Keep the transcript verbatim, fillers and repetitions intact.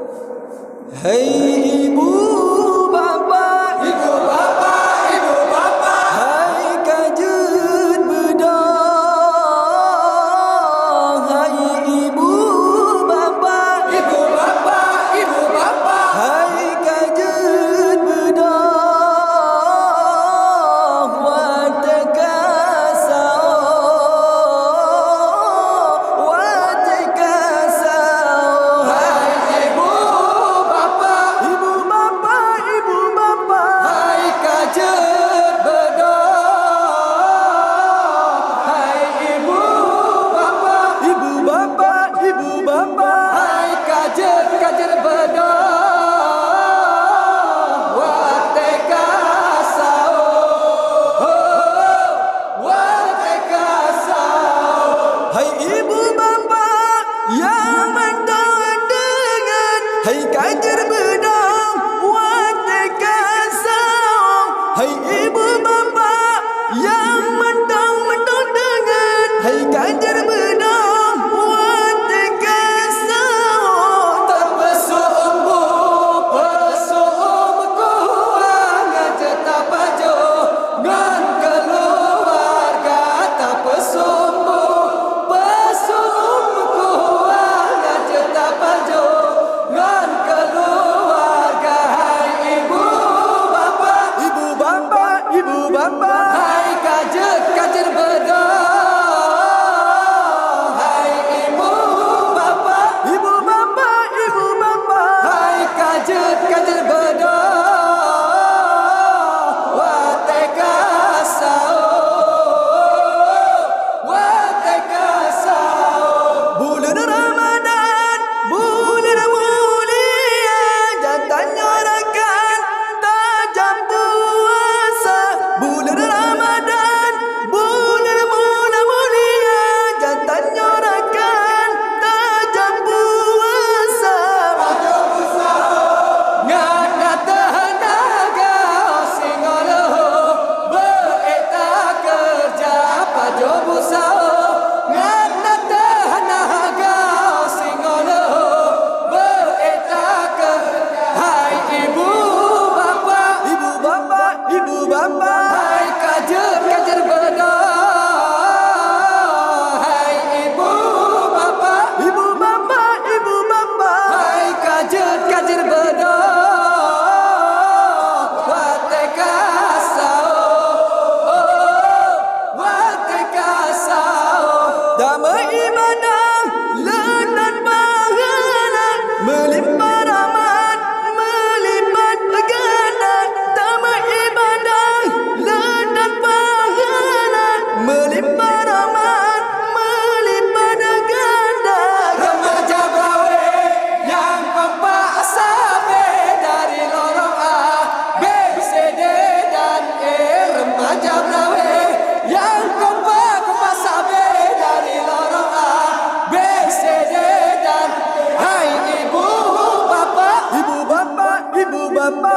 Hai ibu bapa, ibu bapa, ibu bapa, hai ka jeuet beudôh. Hai ibu bapa, ibu bapa, ibu bapa, hai ka jeuet beudôh. Watèe ka saôh, watèe ka saôh. Hai ibu bapa, ibu bapa, ibu bapa, hai ka jeuet beudôh. Hai ibu bapa, ibu bapa, ibu bapa, hai ka jeuet, ka jeuet beudôh. Watèe ka saôh, watèe ka saôh. Hai ibu bapa nyang mantong deungon, hai ka jeuet beudôh. Watèe ka saôh. Hai ibu bapa nyang mantong-mantong deungon, hai ka jeuet beudôh. Watèe ka saôh. Tapeusôk umu, peusôk umu kuah, ngon jeuet tapajoh ngon keuluwarga. Tapeusôk umu, peusôk umu kuah, ngon jeuet tapajoh ngon keuluwarga. Hai ibu bapa, ibu bapa, ibu bapa, hai ka jeuet, ka jeuet beudôh. Hai ibu bapa, ibu bapa, ibu bapa, hai ka jeuet, ka jeuet beudôh. Watèe ka saôh, watèe ka saôh. Buleuen Ramadhan, buleuen mulia, geutanyoe rakan tajam puasa. Buleuen Ramadhan, buleuen mulia, geutanyoe rakan tajam puasa. Ngon ateueh teunaga singoh leuhô, beu ék takeureuja pajoh busaho. Ngon ateueh teunaga singoh leuhô, beu ék takeureuja. Hai ibu bapa, ibu bapa, ibu bapa, hai ka jeuet, ka jeuet beudôh. Hai ibu bapa, ibu bapa, ibu bapa, hai ka jeuet, ka jeuet beudôh. Watèe ka saôh, oh, watèe ka saôh. Tameuibadah leunan pahala, meulimpah rahmat, meulipat ganda. Tameuibadah leunan pahala, meulimpah rahmat, meulipat ganda. Remaja Braweh nyang kompak sabe dari lorong A, B, C, D, dan E. Remaja Braweh nyang kompak, kompak sabe dari lorong A, B, C, D, dan E. Hai ibu bapa, ibu bapa, ibu bapa,